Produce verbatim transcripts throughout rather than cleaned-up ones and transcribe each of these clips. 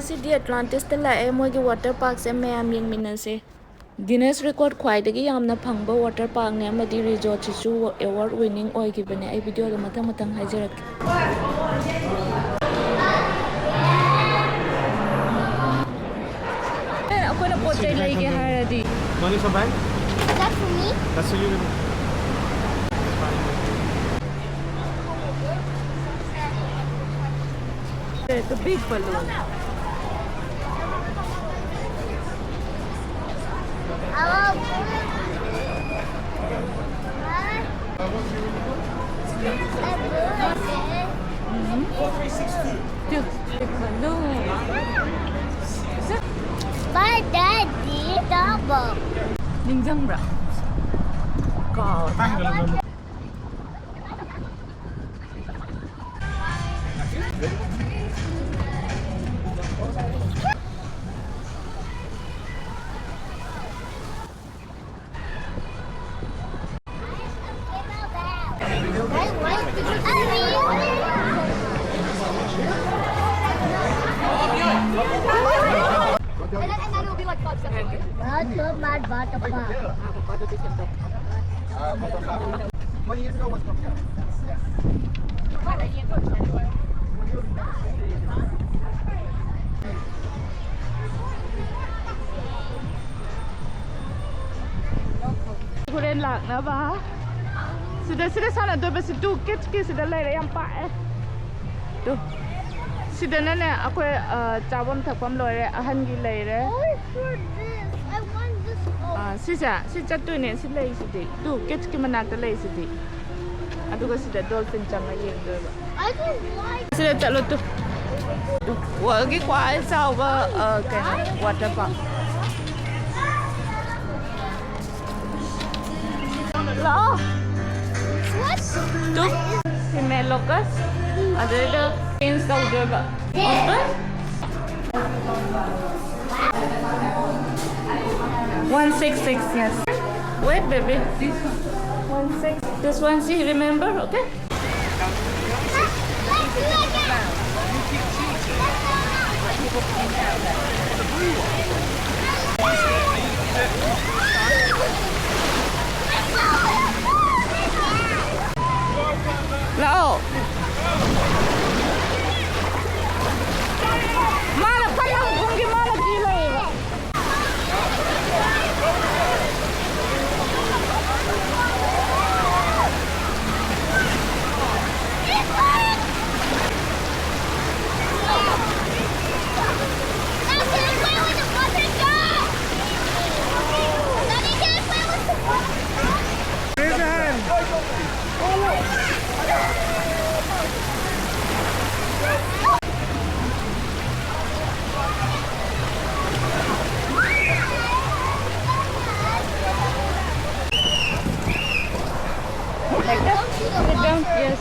ꯉꯁꯤꯗꯤ ꯑꯦꯠꯂꯥꯟꯇꯤꯁꯇ ꯂꯥꯛꯑꯦ, ꯃꯣꯏꯒꯤ ꯋꯥꯇꯔ ꯄꯥꯔꯛꯁꯦ ꯃꯌꯥꯝ ꯌꯦꯡꯃꯤꯟꯅꯁꯦ꯫ ꯒꯤꯅꯦꯁ ꯔꯦꯀꯣꯔꯠ ꯈ꯭ꯋꯥꯏꯗꯒꯤ ꯌꯥꯝꯅ ꯐꯪꯕ ꯋꯥꯇꯔ ꯄꯥꯔꯛꯅꯦ ꯑꯃꯗꯤ ꯔꯤꯖꯣꯔꯠꯁꯤꯁꯨ ꯑꯦꯋꯥꯔꯗ ꯋꯤꯅꯤꯡ ꯑꯣꯏꯈꯤꯕꯅꯦ꯫ ꯑꯩ ꯚꯤꯗꯤꯑꯣꯗ ꯃꯊꯪ ꯃꯊꯪ ꯍꯥꯏꯖꯔꯛꯀꯦ꯫ ꯑꯩꯈꯣꯏꯅ ꯄꯣꯠ ꯆꯩ ꯂꯩꯒꯦ ꯍꯥꯏꯔꯗꯤ꯫ Money for bank? That's for me. That's for you. It's a big balloon. Big balloon. But daddy, double. ꯅꯤꯡꯁꯤꯡꯕ꯭ꯔꯥ? ꯀꯥꯎ꯫ ꯍꯣꯔꯦꯟ ꯂꯥꯛꯅꯕ꯫ ꯁꯤꯗ, ꯁꯤꯗ ꯁꯥꯟꯅꯗꯣꯏꯕꯁꯤ ꯇꯨ ꯀꯤꯠꯁꯀꯤ ꯁꯤꯗ ꯂꯩꯔꯦ, ꯌꯥꯝ ꯄꯥꯛꯑꯦ꯫ ꯇꯨ꯫ ꯁꯤꯗꯅꯅꯦ ꯑꯩꯈꯣꯏ, ꯑ, ꯆꯥꯐꯝ ꯊꯛꯐꯝ ꯂꯣꯏꯔꯦ, ꯑꯍꯟꯒꯤ ꯂꯩꯔꯦ꯫ Only for this. I want this one. ꯑ, ꯁꯤꯁꯦ, ꯁꯤ ꯆꯠꯇꯣꯏꯅꯦ, ꯁꯤ ꯂꯩꯁꯤꯗꯤ꯫ ꯇꯨ ꯀꯤꯠꯁꯀꯤ ꯃꯅꯥꯛꯇ ꯂꯩꯁꯤꯗꯤ꯫ ꯑꯗꯨꯒ ꯁꯤꯗ ꯗꯣꯜꯐꯤꯟ ꯆꯪꯉ ꯌꯦꯡꯗꯣꯏꯕ꯫ ꯑꯗꯨ ꯋꯥꯏ- ꯁꯤꯗ ꯆꯠꯂꯣ ꯇꯨ꯫ ꯇꯨ, ꯋꯥꯔꯜꯒꯤ ꯈ꯭ꯋꯥꯏ ꯆꯥꯎꯕ, ꯑ, ꯀꯩꯅꯣ, ꯋꯥꯇꯔ ꯄꯥꯔꯛ꯫ ꯂꯥꯛꯑꯣ꯫ What? ꯇꯨ, ꯐꯤꯃꯦꯜ ꯂꯣꯀꯁ꯫ ꯑꯗꯨꯗ ꯆꯦꯟꯖ ꯇꯧꯗꯣꯏꯕ꯫ Open. One six six, yes. Wait, baby. One six. This one, see, remember, okay? ꯂꯥꯛꯑꯣ꯫ ꯃꯥꯅ ꯐꯠ ꯂꯥꯎꯅ ꯈꯨꯝꯒꯦ, ꯃꯥꯅ ꯀꯤ ꯂꯩꯌꯦꯕ꯫ Raise your hand. Like that? Sit down. Yes.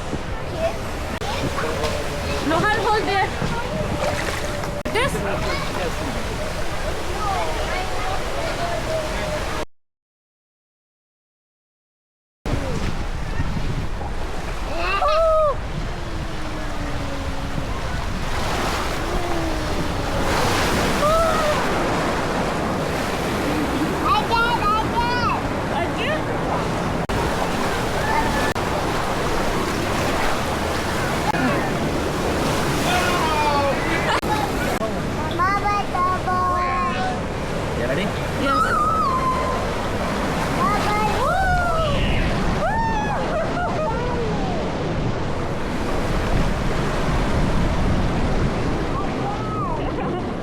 No hand hold there. This. You ready? Yes.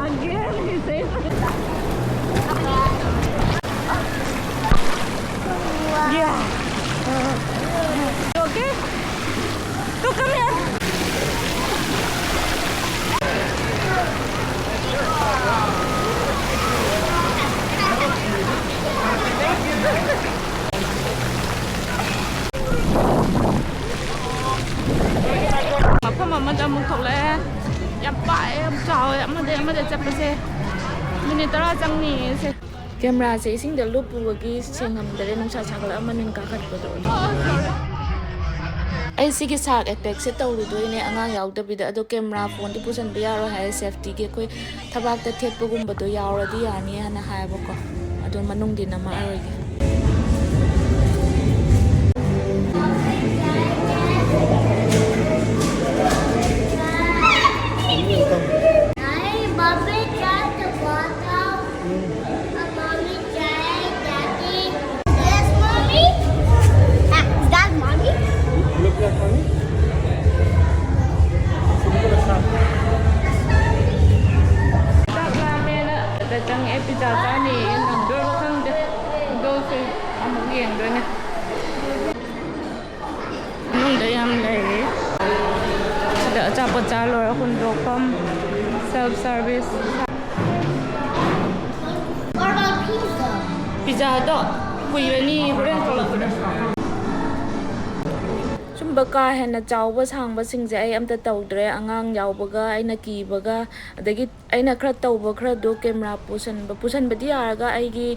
Again, he says. Yeah. Okay? Look, come here. ꯃꯐꯝ ꯑꯃꯗ ꯑꯃꯨꯛ ꯊꯣꯛꯂꯛꯑꯦ꯫ ꯌꯥꯝ ꯄꯥꯛꯑꯦ, ꯌꯥꯝ ꯆꯥꯎꯋꯦ꯫ ꯑꯃꯗꯩ ꯑꯃꯗ ꯆꯠꯄꯁꯦ ꯃꯤꯅꯤꯠ ꯇꯔꯥ ꯆꯪꯅꯤꯌꯦ ꯁꯦ꯫ ꯀꯦꯃꯦꯔꯥꯁꯦ ꯏꯁꯤꯡꯗ ꯂꯨꯞꯄꯨꯕꯒꯤ ꯁꯦꯡꯉꯝꯗꯔꯦ, ꯅꯨꯡꯁꯥ ꯁꯥꯒꯠꯂꯛꯑ ꯃꯅꯤꯟ ꯀꯥꯈꯠꯄꯗꯣ꯫ ꯑꯩ ꯁꯤꯒꯤ ꯁꯥꯔꯛ ꯑꯦꯇꯦꯛꯁꯦ ꯇꯧꯔꯨꯗꯣꯏꯅꯦ ꯑꯉꯥꯡ ꯌꯥꯎꯗꯕꯤꯗ, ꯑꯗꯣ ꯀꯦꯃꯦꯔꯥ ꯐꯣꯟꯗꯤ ꯄꯨꯁꯟꯕ ꯌꯥꯔꯣꯏ ꯍꯥꯏ, ꯁꯦꯐꯇꯤꯒꯤ꯫ ꯑꯩꯈꯣꯏ ꯊꯕꯥꯛꯇ ꯊꯦꯠꯄꯒꯨꯝꯕꯗꯣ ꯌꯥꯎꯔꯗꯤ ꯌꯥꯅꯤ ꯍꯥꯏꯅ ꯍꯥꯏꯌꯦꯕꯀꯣ, ꯑꯗꯣ ꯃꯅꯨꯡꯗꯤ ꯅꯝꯃꯛꯑꯔꯣꯏꯒꯦ꯫ Hey, Mommy, try the water. Mommy, try, Daddy. Yes, Mommy. Ah, is that Mommy? Look like Mommy. ꯆꯥꯛ ꯂꯥꯝꯃꯦꯅ ꯁꯤꯗ ꯆꯪꯉꯛꯑꯦ, ꯄꯤꯖꯥ ꯆꯥꯅꯤꯌꯦ꯫ ꯅꯪꯗꯣꯏꯔꯣ ꯈꯪꯗꯦ꯫ ꯗꯣꯜꯐꯤꯟ ꯑꯃꯨꯛ ꯌꯦꯡꯗꯣꯏꯅꯦ꯫ ꯃꯅꯨꯡꯗ ꯌꯥꯝ ꯂꯩꯔꯤ꯫ ꯁꯤꯗ ꯑꯆꯥꯄꯣꯠ ꯆꯥ ꯂꯣꯏꯔ ꯍꯨꯟꯗꯣꯛꯐꯝ, self service꯫ What about pizza? ꯄꯤꯖꯥꯗꯣ ꯀꯨꯏꯔꯅꯤ, ꯍꯣꯔꯦꯟ ꯊꯣꯛꯂꯛꯄꯗ꯫ ꯁꯨꯝꯕ ꯀꯥ ꯍꯦꯟꯅ ꯆꯥꯎꯕ ꯁꯥꯡꯕꯁꯤꯡꯁꯦ ꯑꯩ ꯑꯝꯇ ꯇꯧꯗ꯭ꯔꯦ꯫ ꯑꯉꯥꯡ ꯌꯥꯎꯕꯒ, ꯑꯩꯅ ꯀꯤꯕꯒ, ꯑꯗꯒꯤ ꯑꯩꯅ ꯈꯔ ꯇꯧꯕ ꯈꯔꯗꯣ ꯀꯦꯃꯦꯔꯥ ꯄꯨꯁꯟꯕ, ꯄꯨꯁꯟꯕꯗꯤ ꯌꯥꯔꯒ ꯑꯩꯒꯤ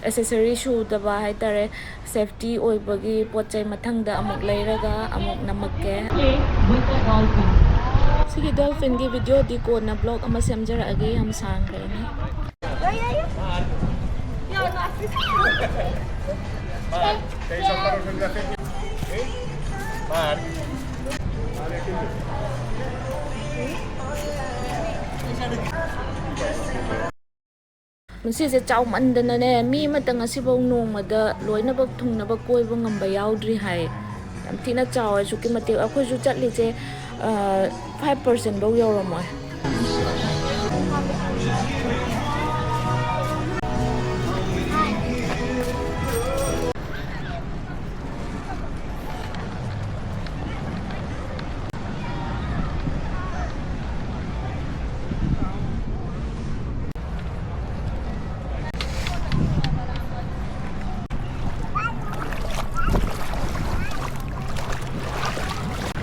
ꯑꯦꯁꯦꯁꯔꯤ ꯁꯨꯗꯕ ꯍꯥꯏꯇꯥꯔꯦ꯫ ꯁꯦꯐꯇꯤ ꯑꯣꯏꯕꯒꯤ ꯄꯣꯠ ꯆꯩ ꯃꯊꯪꯗ ꯑꯃꯨꯛ ꯂꯩꯔꯒ ꯑꯃꯨꯛ ꯅꯝꯃꯛꯀꯦ꯫ ꯁꯤꯒꯤ ꯗꯣꯜꯐꯤꯟꯒꯤ ꯚꯤꯗꯤꯑꯣꯗꯤ ꯀꯣꯟꯅ ꯕ꯭ꯂꯣꯒ ꯑꯃ ꯁꯦꯝꯖꯔꯛꯑꯒꯦ, ꯌꯥꯝ ꯁꯥꯡꯈ꯭ꯔꯦꯅꯦ꯫ ꯃꯁꯤꯁꯦ ꯆꯥꯎꯃꯟꯗꯅꯅꯦ, ꯃꯤ ꯑꯃꯇ ꯉꯁꯤꯐꯥꯎ ꯅꯣꯡꯃꯗ ꯂꯣꯏꯅꯃꯛ ꯊꯨꯡꯅꯕ ꯀꯣꯏꯕ ꯉꯝꯕ ꯌꯥꯎꯗ꯭ꯔꯤ ꯍꯥꯏ꯫ ꯌꯥꯝ ꯊꯤꯅ ꯆꯥꯎꯋꯦ ꯑꯁꯨꯛꯀꯤ ꯃꯇꯤꯛ꯫ ꯑꯩꯈꯣꯏꯁꯨ ꯆꯠꯂꯤꯁꯦ, ꯑ, five percent ꯐꯧ ꯌꯧꯔꯝꯃꯣꯏ꯫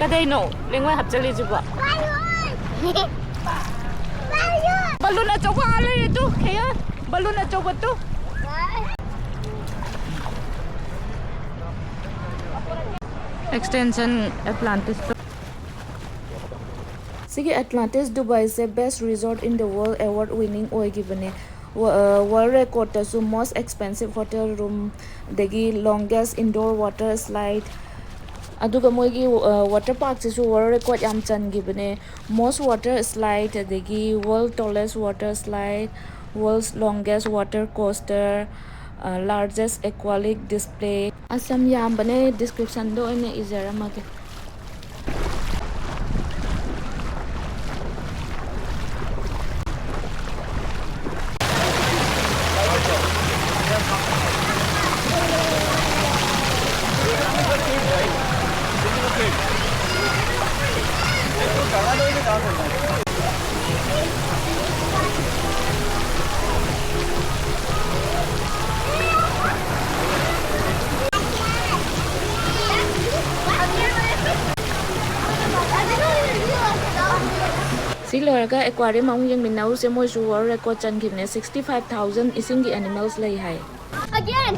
ꯀꯗꯩꯅꯣ ꯂꯩꯉꯣꯏ ꯍꯥꯞꯆꯜꯂꯤꯁꯤꯕꯣ? ꯕꯂꯨꯟ ꯑꯆꯧꯕ ꯑꯥ ꯂꯩꯔꯦ ꯇꯨ, ꯈꯦꯌꯔ꯫ ꯕꯂꯨꯟ ꯑꯆꯧꯕ ꯇꯨ꯫ Extension Atlantis. ꯁꯤꯒꯤ Atlantis Dubai say Best Resort in the World award winning ꯑꯣꯏꯈꯤꯕꯅꯦ꯫ World record ꯇꯁꯨ most expensive hotel room, ꯑꯗꯒꯤ longest indoor water slide, ꯑꯗꯨꯒ ꯃꯣꯏꯒꯤ water park ꯁꯤꯁꯨ world record ꯌꯥꯝ ꯆꯟꯈꯤꯕꯅꯦ꯫ Most water slide, ꯑꯗꯒꯤ world tallest water slide, world's longest water coaster, largest aquatic display꯫ ꯑꯁ, ꯌꯥꯝ ꯌꯥꯝꯕꯅꯦ, description ꯗ ꯑꯣꯏꯅ ꯏꯖꯔꯝꯃꯒꯦ꯫ ꯁꯤ ꯂꯣꯏꯔꯒ aquarium ꯑꯃꯨꯛ ꯌꯦꯡꯃꯤꯟꯅꯔꯨꯁꯦ꯫ ꯃꯣꯏꯁꯨ world record ꯆꯟꯈꯤꯕꯅꯦ, sixty five thousand ꯏꯁꯤꯡꯒꯤ animals ꯂꯩ ꯍꯥꯏ꯫ Again.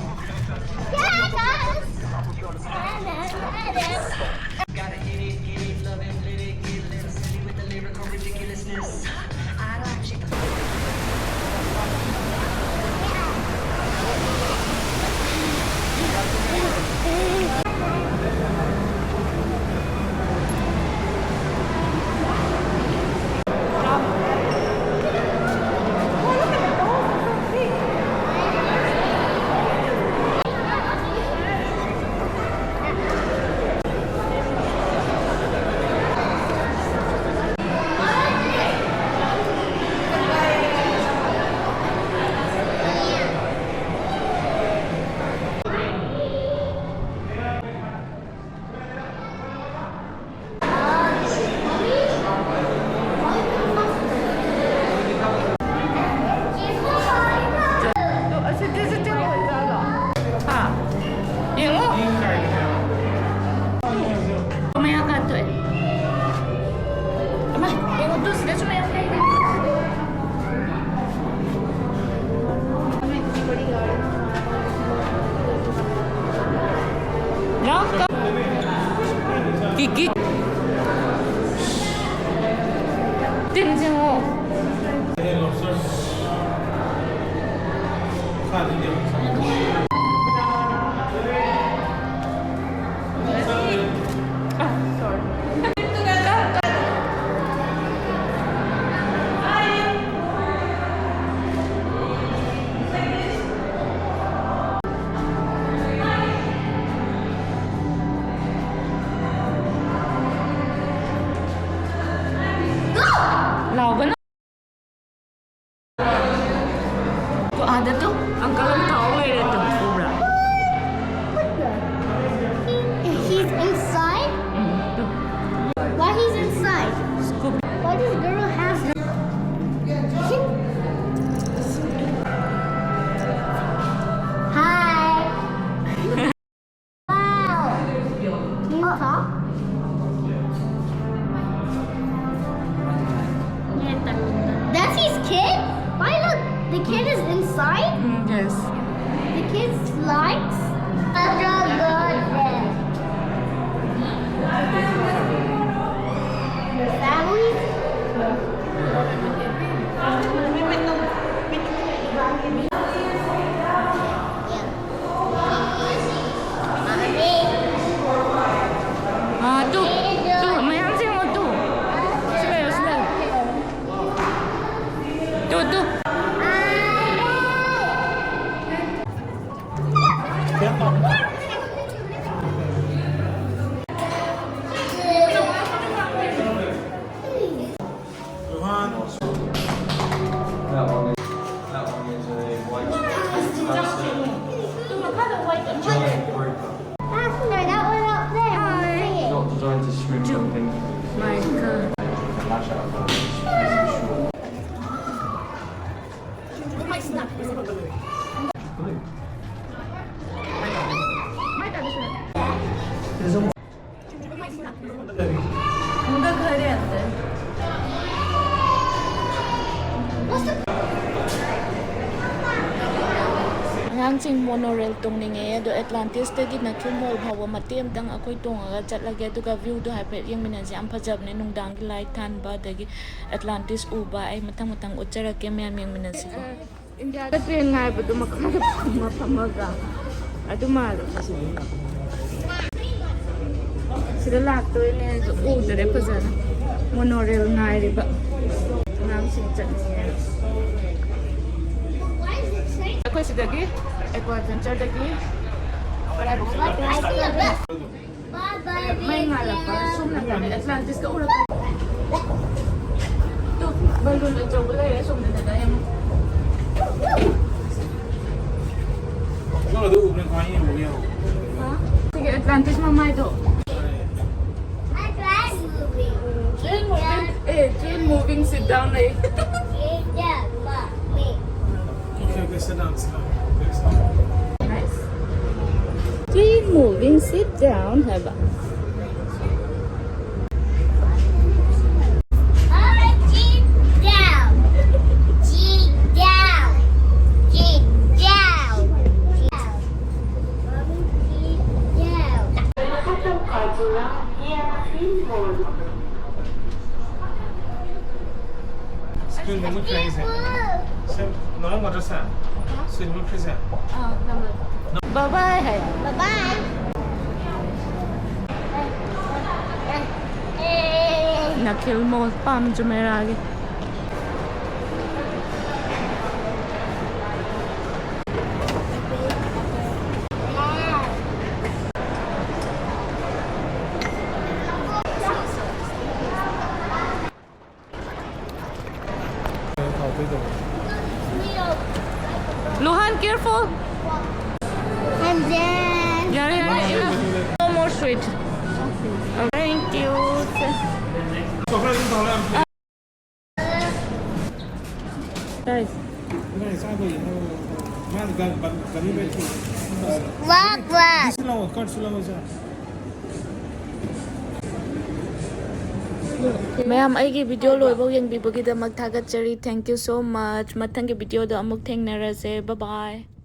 ꯂꯥꯎꯒꯅꯨ꯫ ꯇꯨ, ꯑꯥꯗ ꯇꯨ, uncle ꯑꯃ ꯇꯥꯎ ꯂꯩꯔꯦ ꯇꯨ, ꯎꯕ꯭ꯔꯥ? What the? He, he's inside? Um, two. Why he's inside? Scoop. Why does Guru have the... Hi. Wow. Can you talk? That's his kid? Why look? The kid is inside? Mm, yes. The kid likes? Such a good day. The family? Yeah. ꯑꯥ, ꯇꯨ, ꯇꯨ, ꯃꯌꯥꯝ ꯁꯦꯝꯃꯣ, ꯇꯨ꯫ ꯁꯤ ꯂꯩꯌꯨ, ꯁꯤ ꯂꯩꯌꯨ꯫ ꯇꯨ, ꯇꯨ꯫ Johan. That one is, that one is a white. That's the giant grouper. After that one up there. It's not designed to swim, I think. My God. It can lash out, but it's, it's short. There's a ꯑꯉꯥꯡꯁꯤꯡ monorail ꯇꯣꯡꯅꯤꯡꯉꯦ, ꯑꯗꯣ ꯑꯦꯠꯂꯥꯟꯇꯤꯁꯇꯒꯤꯅ ꯊꯨꯝ hall ꯐꯥꯎꯕ ꯃꯇꯦꯛ ꯑꯃꯇꯪ ꯑꯩꯈꯣꯏ ꯇꯣꯡꯉꯒ ꯆꯠꯂꯒꯦ, ꯑꯗꯨꯒ viewꯗꯣ ꯍꯥꯏꯐꯦꯠ ꯌꯦꯡꯃꯤꯟꯅꯁꯦ꯫ ꯌꯥꯝ ꯐꯖꯕꯅꯦ, ꯅꯨꯡꯗꯥꯡꯒꯤ light ꯊꯥꯟꯕ, ꯑꯗꯒꯤ ꯑꯦꯠꯂꯥꯟꯇꯤꯁ ꯎꯕ꯫ ꯑꯩ ꯃꯊꯪ ꯃꯊꯪ ꯎꯠꯆꯔꯛꯀꯦ, ꯃꯌꯥꯝ ꯌꯦꯡꯃꯤꯟꯅꯁꯤꯀꯣ꯫ ꯏꯟꯗꯤꯌꯥꯒ ꯇ꯭ꯔꯦꯟ ꯉꯥꯏꯕꯗꯣ ꯃꯈꯥꯗ ꯐꯝꯃ ꯐꯝꯃꯒ ꯑꯗꯨ ꯃꯥꯜꯂꯦ꯫ ꯁꯤꯗ ꯂꯥꯛꯇꯣꯏꯅꯦ ꯑꯗꯨ ꯎꯗꯔꯦ ꯐꯖꯅ꯫ ꯃꯣꯅꯣꯔꯦꯜ ꯉꯥꯏꯔꯤꯕ ꯑꯉꯥꯡꯁꯤꯡ ꯆꯠꯅꯤꯡꯉꯦ꯫ ꯑꯩꯈꯣꯏ ꯁꯤꯗꯒꯤ ꯑꯦꯛꯋꯥ ꯚꯦꯟꯆꯔꯗꯒꯤ ꯀꯗꯥꯏꯐꯥꯎ ꯆꯠꯇꯣꯏꯅꯣ? ꯃꯩ ꯉꯥꯜꯂꯛꯄ ꯁꯣꯝ ꯅꯥꯀꯟꯗ ꯑꯦꯠꯂꯥꯟꯇꯤꯁꯀ ꯎꯔꯛꯄ꯫ ꯇꯨ, ꯕꯂꯨꯟ ꯑꯆꯧꯕ ꯂꯩꯔꯦ ꯁꯣꯝꯗꯅ ꯌꯦꯡꯉꯨ꯫ ꯅꯪ ꯑꯗꯨ ꯎꯕꯅ ꯀꯃꯥꯏꯅ ꯌꯦꯡꯉꯨꯒꯦ ꯌꯦꯡꯉꯣ꯫ ꯍꯥ? ꯁꯤꯒꯤ ꯑꯦꯠꯂꯥꯟꯇꯤꯁ ꯃꯃꯥꯏꯗꯣ꯫ Train moving, eh, train moving, sit down, eh. Okay, okay, sit down, sit down. Sit down. Nice. Train moving, sit down ꯍꯥꯏꯕ꯫ Sit down. Sit down. Sit down. Sit down. Screen ꯅꯃꯨꯠꯈ꯭ꯔꯦ ꯑꯩꯁꯦ꯫ ꯁꯦꯝ-, ꯅꯣꯡꯃ ꯃꯗ꯭ꯔꯁꯥ꯫ Screen ꯃꯨꯠꯈ꯭ꯔꯤꯁꯦ꯫ ꯑꯥ, ꯅꯃꯨꯠ꯫ Bye bye ꯍꯥꯏ꯫ Bye bye. ꯅꯈꯤꯜ ꯃꯣꯜ ꯄꯥꯝ ꯖꯨꯃꯦꯔꯥꯒꯤ꯫ ꯂꯨꯍꯥꯟ, careful. And then ꯌꯥꯔꯦ, ꯌꯥꯔꯦ, enough. No more sweet. Thank you. Guys. ꯃꯥꯅ ꯒꯥꯔꯤ, ꯒꯥꯔꯤ ꯂꯩꯇ꯭ꯔꯣ? ꯋꯥ, ꯋꯥ꯫ ꯁꯤ ꯂꯥꯛꯑꯣ, card ꯁꯤ ꯂꯥꯛꯑꯣ, ꯏꯆꯥ꯫ ꯃꯌꯥꯝ, ꯑꯩꯒꯤ video ꯂꯣꯏꯐꯥꯎ ꯌꯦꯡꯕꯤꯕꯒꯤꯗꯃꯛ ꯊꯥꯒꯠꯆꯔꯤ꯫ Thank you so much. ꯃꯊꯪꯒꯤ video ꯗ ꯑꯃꯨꯛ ꯊꯦꯡꯅꯔꯁꯦ꯫ Bye bye.